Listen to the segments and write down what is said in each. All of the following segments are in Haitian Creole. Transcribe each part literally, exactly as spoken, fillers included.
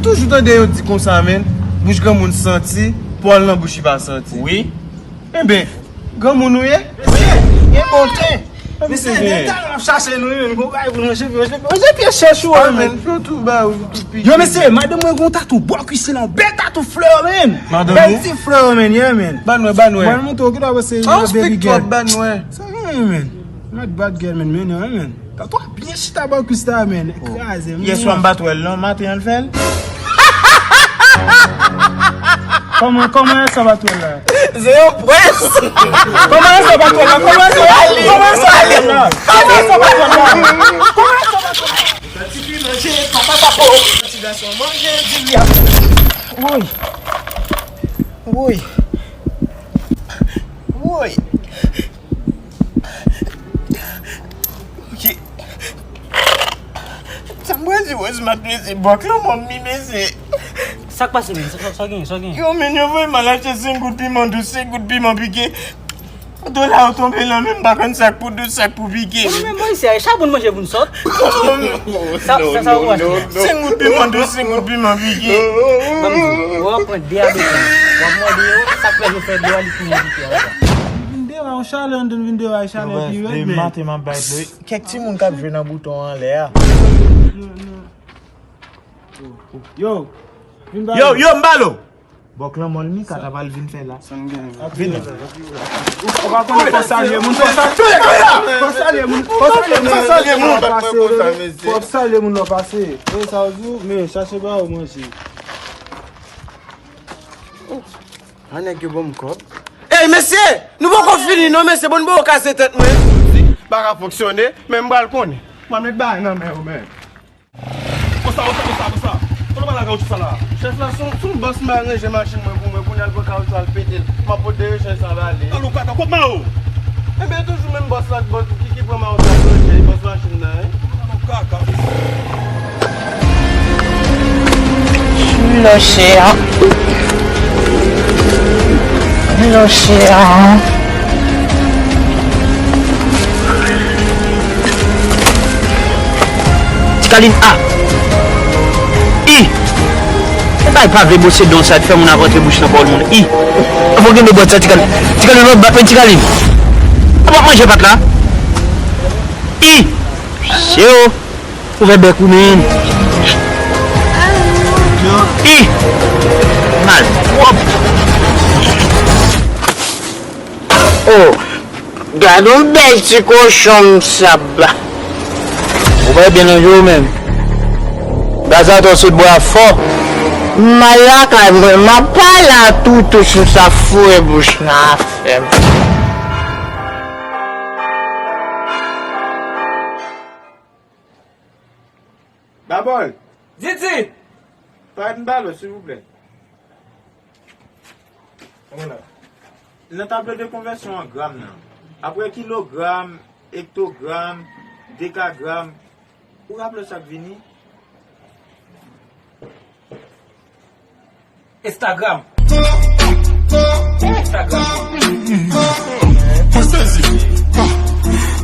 Toujou tande yo di konsa, menn, bouch granmoun santi, pòl nan bouch li pa santi. Wi. Enben, granmoun ou ye? Mesye, gen bon ten. Mesye, gen tan m ap chache nou, menn. Gon bagay pou nou, Jean Pierre, Jean Pierre, Jean Pierre chèche ou, menn. Fè w tou ba ou, tou piti. Yo, mesye, madanm mwen gon tatou bò kwis li la, bèl tatou flè, menn. Madanm ou? Bèl ti flè, menn, yeah, menn. Ban nou wè, ban nou wè. Ban nou montre w, ki ta wè se yon baby girl. An spik twòp, ban nou wè. Sa gen, menn. Mad bad girl, menn, menn, menn. Tatou a byen chita bò kwis la, menn. Kraze, menn. Yèswa m pa t wè l non, maten an l fè l. Kòman, kòman Yèswa pa t wè l la? Se yon prens. Kòman Yèswa pa t wè l la? Kòman Yèswa pa t wè l la? Kòman Yèswa pa t wè l la? Kòman Yèswa pa t wè l la? Ti fi manje, papa pa po. Ti gason manje, di li a. Woy. Woy. Woy. Ok. Sa m pral di Rose Mat mesye, bòk lan mò mi mesye. Sa k pase menm? Sa, sa, sa gen, sa gen? Yo, menn, yo voye m al achte senk goud piman dous, senk goud piman pike. Dola yo tonbe lan men m, m pa konn sa k pou dous, sa k pou pike. Ou menm Moyiz, se chabon manje pou n sòt. Sa, sa, sa ou achte a? Senk goud piman dous, senk goud piman pike. Ban m di w, w ap pran de a de tan. W ap mande yo, sa k fè yo fè de a li pou mwen pike a la. Vin dewa, yon chalè, ann vin dewa, chalè pi rèd, men. Demen maten m ap bay dlo. Kèk timoun k ap jwe nan bouton anlè a. Yo, vin ba yo. Yo, yo, m ba l ou. Bòk lan mò l mi ka ta pral vin fè la. Vini. Ou pa konnen fò salye moun, fò salye, fò salye moun, fò salye moun, fò salye moun lè w pase. Fò salye moun lè w pase. E sa w di w, men chache ba yo manje. A nèg yo ban m kòb. Ey, mesye! Nou poko fini non, mesye, bon, n poko kase tèt mwen. Pa ka fonksyone, men m pral konnen. M ap met bagay nan men yo, men. Konsa, konsa, konsa, konsa. Kote w pale ak kawoutchou sa la? Chèf la, se yon, se yon bòs m bay ranje machin mwen pou mwen, kounye a l pran kawoutchou al pete l. M ap pote rechanj sa ba li. Talou kaka, kot Mao? Ebyen, toujou menm bòs la, bòs ki, ki pran Mao sa pou ranje, bòs machin nan, wi. Talou kaka. Lòchè a. Lòchè a. Ti Kalin, a! I! E bay pa vle bwose don sa, fè moun ap rantre bouch nan pawòl moun. I! Fò w kenbe bòt sa, Ti Kalin. Ti Kalin, w ap bat mwen, Ti Kalin. Ou p ap manje pat la. I! Sye o! Ouvè bèk ou, menn. I! Mal twòp. Oh! Gad yon bèl ti kochon m sab. Ou bay byen nan je w menm. Gaz atò sot bwa fò. M al lakay mwen, m ap pale a toutou sou sa foure bouch nan afè m. Babòl! Didi! Parèt m ba l ou, silvouplè. Ann la. Nan tablo de konvèsyon an gram nan, apre kilogram, ektogram, dekagram, ou raple w sa k vini? Instagram. Instagram. Mwen sezi. Ah,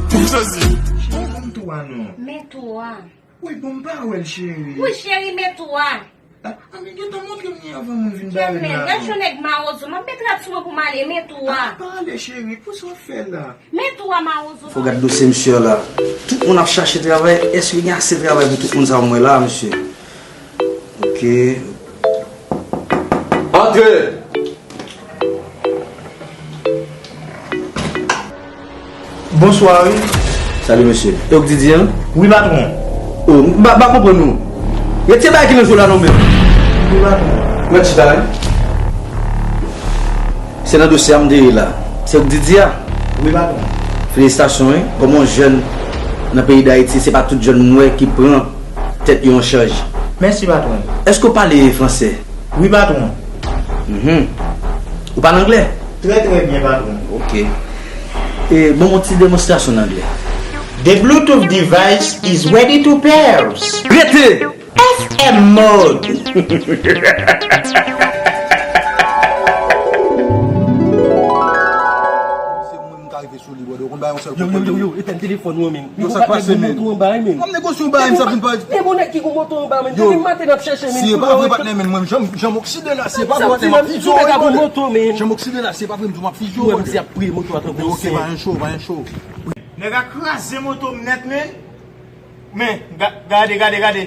mwen sezi. Cheri, ban m tou a non. Men tou a. Wi, bon, m pa wè l, cheri. Wi, cheri, men tou a. Ah, ah, men gentan montre m li anvan moun vin bare nan. Kèt, men, gad jan nèg mawozo. M ap met rad sou mwen pou m ale, men tou a. Ah, pa ale, cheri, pou sa w ap fè la? Men tou a, mawozo. Fò gad dosye misye a la. Tout moun ap chache travay. Èske gen ase travay pou tout moun sa w mwen la, mesye? Ok. Antre! Bonswa, wi. Salut, mesye. E w k Didi an? Wi, patwon. O, m pa, m pa konprann ou. Retire bagay ki nan je w la non, menm. Wi, patwon. Mèt chita, wi. Se nan dosye a m te ye la. Se w k Didi a? Wi, patwon. Felisitasyon, wi. Kòm yon jèn nan peyi Dayiti, se pa tout jèn m wè ki pran tèt yo an chaj. Mèsi, patwon. Èske w pale fransè? Wi, patwon. Mhm. Ou pale anglè? Trè, trè byen, patwon. Ok. E, ban m yon ti demonstrasyon nan anglè. The Bluetooth device is ready to pair. Rete! F M mode. Se mwen, m ka rive sou li, brother. Yo, yo, yo, yo, etenn telefòn ou an, men. Yo, sa k pase, men? Moto anba, men. M ap negosye yon bagay, m sa vin pa. Men bon, nèg ki gon moto anba, men. Depi maten n ap chèche, men. Si e pa vre, patnè, men, mwen, Jean, Jean m okside la, si e pa vre, patnè, m ap fizye w, patnè. Jean m okside la, si e pa vre, m di w, m ap fizye w, patnè. Mwen, m ap priye moto a tankou yon sen. Ok, pa gen cho, pa gen cho. Nèg a kraze moto m nèt, men. Men, ga-, gade, gade, gade.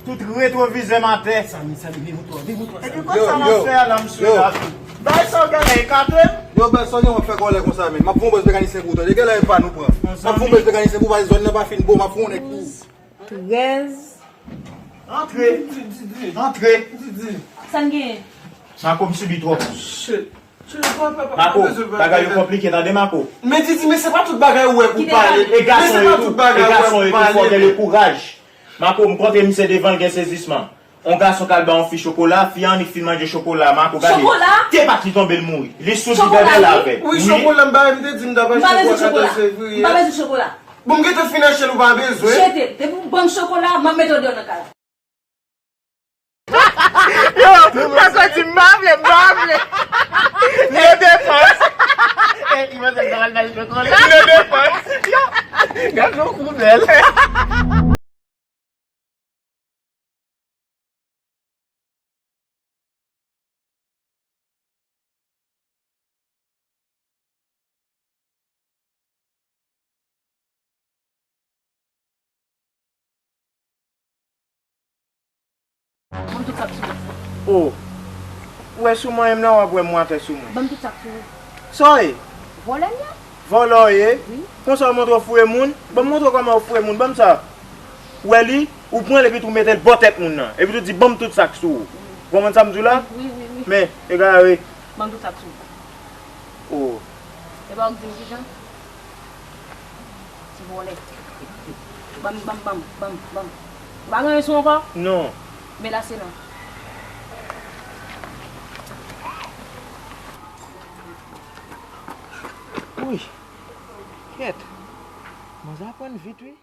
Tout retwovizè m atè. Sami, Sami, vin moto a, vin moto a, Sami. Epi kòman sa m ap fè a la, m sou la tou? Bay sa w genlè ekate m? Yo, bay sa w gen w ap fè kòlè konsa, men. M ap fè yon bòs mekanisyen pou ou, tande. Genlè e pa nou pran. M ap fè yon bòs mekanisyen pou ou, paske zòn nan pa fin bon, m ap fè yon nèg pou ou. Trèz. Antre. Antre. Sa n genyen? Mako, m sibi twòp. Mako, bagay yo konplike, tande, Mako. Men Didi, men se pa tout bagay ou wè pou pale. E gason yo tou, e gason yo tou, fò gen le kouraj. Mako, m kontre misye devan l, gen sezisman. On gason k al ba on fi chokola, fi a annik fin manje chokola, Mako, gade. Chokola? Te pa ki tonbe l mouri. Li sou li bèbè la avè. Wi, chokola, m ba, m te di m ta pa chokola katòz fevriye. M pa bezwen chokola. Bon, m gentan fin achte l, ou pa bezwen. Jete l. Depi w ban m chokola, m ap mete w deyò nan kay la. Yo, Mako di m pa vle, m pa vle. Le defans. E, li panse m ta al bay chokola. Le defans. Yo, gad yon koubèl. Ban m tout sa k sou ou. O, ou wè sou manyen m la, w ap wè m atè sou mwen. Ban m tout sa k sou ou. Sa w ye? Vòlè m ye. Vòlè w ye? Wi. Konsa w montre w foure moun? Ban m montre w kòman w foure moun. Ban m sa. Ou wè li, ou pran l epi tou mete l bò tèt moun nan. Epi tou di, ban m tout sa k sou ou. Ou konprann sa m di w la? Wi, wi, wi. Men, egare. Ban m tout sa k sou ou. O. E pa ou k di m kijan? Ti vòlè. Ban m, ban m, ban m, ban m, ban m. Ou pa gen anyen sou ou ankò? Non. Men la se non. Wi. Kèt. Manzè aprann vit, wi.